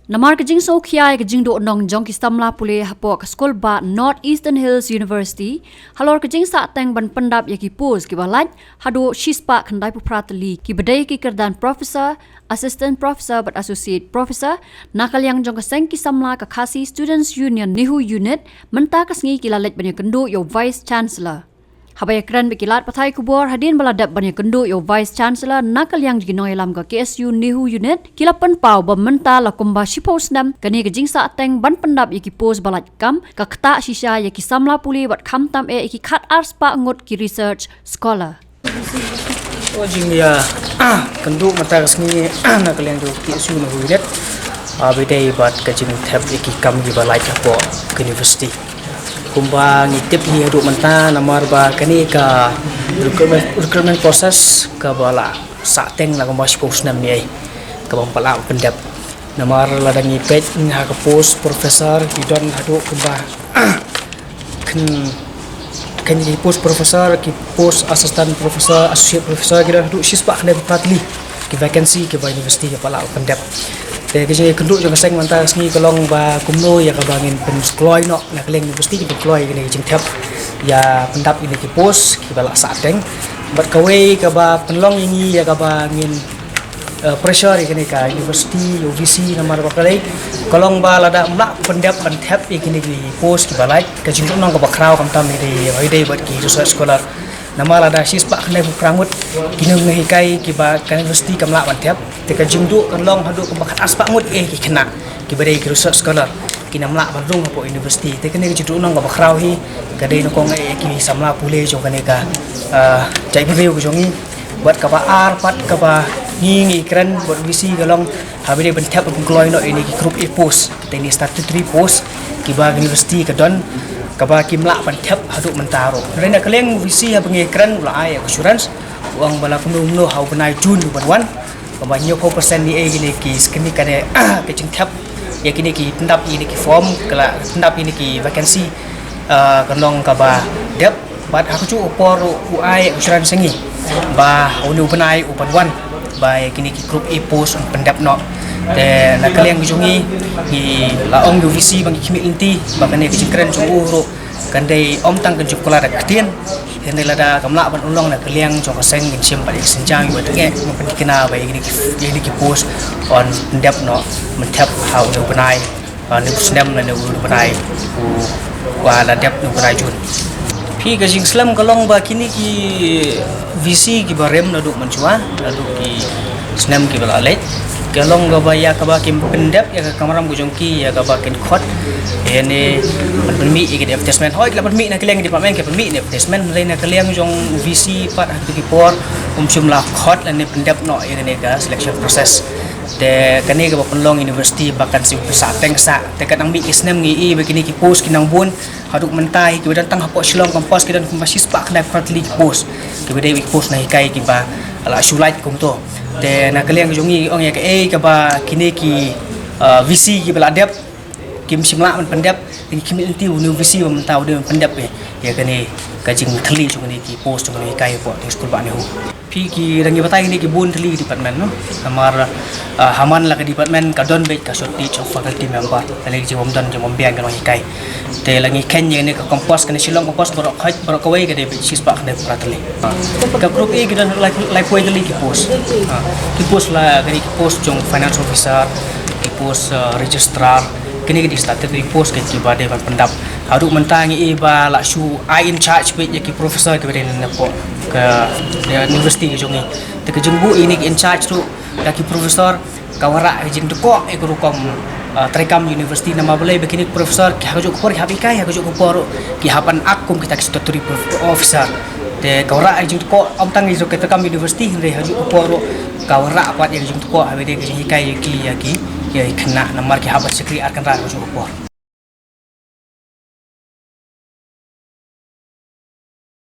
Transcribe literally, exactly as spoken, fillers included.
Namar ka jingsngewkhia ïa ka jingduhnong jong ki samla pule hapoh ka skul bah North Eastern Hills University, halor ka jingsahteng ban pyndap ïa ki post kiba lait haduh shispah khyndai phew phra tylli, kiba dei ki kyrdan professor, assistant professor bad associate professor, na ka liang jong ka seng ki samla ka Khasi Students Union NEHU Unit, mynta ka sngi ki la leit ban ïakynduh ïa u Vice Chancellor. Haba ïakren bad ki lad pathai khubor hadien ba la dep ban ïakynduh ïa u Vice Chancellor na ka liang jong ki nongïalam ka KSU NEHU Unit, ki la pynpaw ba mynta la kumba shiphew snem kane ka jingsahteng ban pyndap ïa ki post ba lait kam ka ktah shisha ïa ki samla pule bad khamtam eh ïa ki khat ar spah ngut ki research scholar. O jingïa kynduh mynta ka sngi na ka liang jong ka KSU NEHU Unit, ah, ba dei bad ka jingthep ïa ki kam kiba lait hapoh ka university. Kumba ngi tip hi haduh mynta namar ba kane ka recruitment, recruitment process kaba la sahteng la kumba shiphew snem ïa kaba ym pat lah pyndep. Namar lada ngi peit ha ka post professor ki don haduh kumba kyn kyn ki post professor, ki post assistant professor, associate professor ki don haduh shispah khyndai phew phra tylli ki vacancy kiba university ka pat lah pyndep. Te ka jingïakynduh jong ka seng mynta ka sngi ka long ba kumno ïa kaba ngin pynkloi noh na ka liang university, ngin pynkloi kane ka jingthep ïa pyndap ïa kine ki post kiba la sahteng. Bad kawei kaba pynlong ïa ngi ïa kaba ngin, eh, pressure ïa kane ka university, ïa u VC namar ba ka lei ka long ba lada ym lah pyndep ban thep ïa kine ki post kiba lait, ka jingduhnong kaba khraw khamtam ïa dei, ïa dei bad ki research scholar. Namar lada shispah khyndai phew phra ngut ki nonghikai kiba ka university kam lah ban thep, te ka jingduh kan long haduh kumba khat ar spah ngut eh ki khynnah kiba dei ki research scholar kim lah ban rung hapoh university. Te kane ka jingduhnong kaba khraw hi ka dei nyngkong eh ïa ki samla pule jong kane ka, ah, jaitbynriew ka jong ngi. Bad kaba ar pat kaba ngi ngi kren bad VC ka long haba dei ban thep ban pynkloi noh ïa kine ki group A post, te ine statutory post kiba ka university ka don, kaba kim lah ban thep haduh mynta ruh. Hynrei na ka liang VC haba ngi kren u la ai assurance, u ong ba la kumno kumno ha u bnai June u ban wan, kaba hynñiewphew percent ïa kine ki skrini kane ka jingthep ïa kine ki pyndap ïa kine ki form, ka la pyndap ïa kine ki vacancy, ah, ka long kaba dep. Bad ha kajuh ka por u ai assurance sha ngi ba une u bnai u ban wan ba ïa kine ki group A post un pyndep noh. Te na ka liang ka jong ngi, ngi la ong ïa u VC ba ngi khmih lynti ba kane ka jingkren jong u ruh kan dei ym tang kan jop kylla da ka ktien. Hynrei lada kam lah ban urlong na ka liang jong ka seng ngin shim pat ïa ka sienjang ïa u ba tngeh ban pynthikna ba ïa kine ki, ïa kine ki post un pyndep noh, ban thep ha une u bnai, ah, une u snem lane une u bnai uba la dep, une u bnai June. Phi, ka jingslem ka long ba kine ki VC kiba rim naduh mynshuwa, naduh ki snem kiba la leit, ka long kaba ïa kaba kim pyndep ïa ka kamram ka jong ki ïa kaba kin khot ïa ne ban pynmih ïa ki advertisement. Hooid, ki la pynmih na ka liang department, ki pynmih ne advertisement, hynrei na ka liang jong VC pat ha kito ki por um shym la khot lane pyndep noh ïa kane ka selection process. Te kane kaba pynlong university ba kan shu pynsah teng sah. Te ka nang mih ki snem ngi i ba kine ki post ki nang bun. Haduh mynta hi kiba don tang hapoh Shillong campus ki don kumba shispah khyndai phew phra tylli ki post kiba dei ki post nonghikai kiba la shu lait kumto. Te na ka liang ka jong ngi ong ïa kaei kaba kine ki, uh, VC kiba la dep kim shym lah ban pyndep, ngi khmih lynti une u VC ba mynta u dei ban pyndep ïa kane ka jingthylli jong kine ki post jong nonghikai hapoh skul bah NEHU. Phi, ki dang ïa batai kine ki bun tylli ki department, no? Namar, ah, ha man la ka department ka don beit ka shortage of faculty member. Lane ki jingbym don, jingbym biang ki nonghikai. Te la ngi kheiñ ïa kane ka campus, kane Shillong campus baroh khoit, baroh kawei ka dei beit shispah khyndai phew phra tylli. Ka group A ki don lai, laiphew tylli ki post. Ah, ki post la kane ki post jong finance officer, ki post, ah, registrar, kine ki dei statutory post kiba dei ban pyndap. Haduh mynta ngi i ba la shu ai in charge beit ïa ki professor kiba dei na pdeng ka, ïa university ka jong ngi. Te ka jingbuh ïa kine ki in charge ruh da ki professor ka wanrah ka jingdkoh ïa ka rukom, ah, treikam university, namar balei ba kine ki professor ki ha kajuh ka por ki hap hikai, ha kajuh ka por ki hap ban act kum kita ki statutory prof-, officer. Te ka wanrah ka jingdkoh ym tang ïa ka treikam university hynrei ha kajuh ka por ruh ka wanrah pat ïa ka jingdkoh haba dei ka jinghikai ïa ki, ïa ki, ïa ki khynnah namar ki hap ban shakri ar kynrad ha kajuh ka por.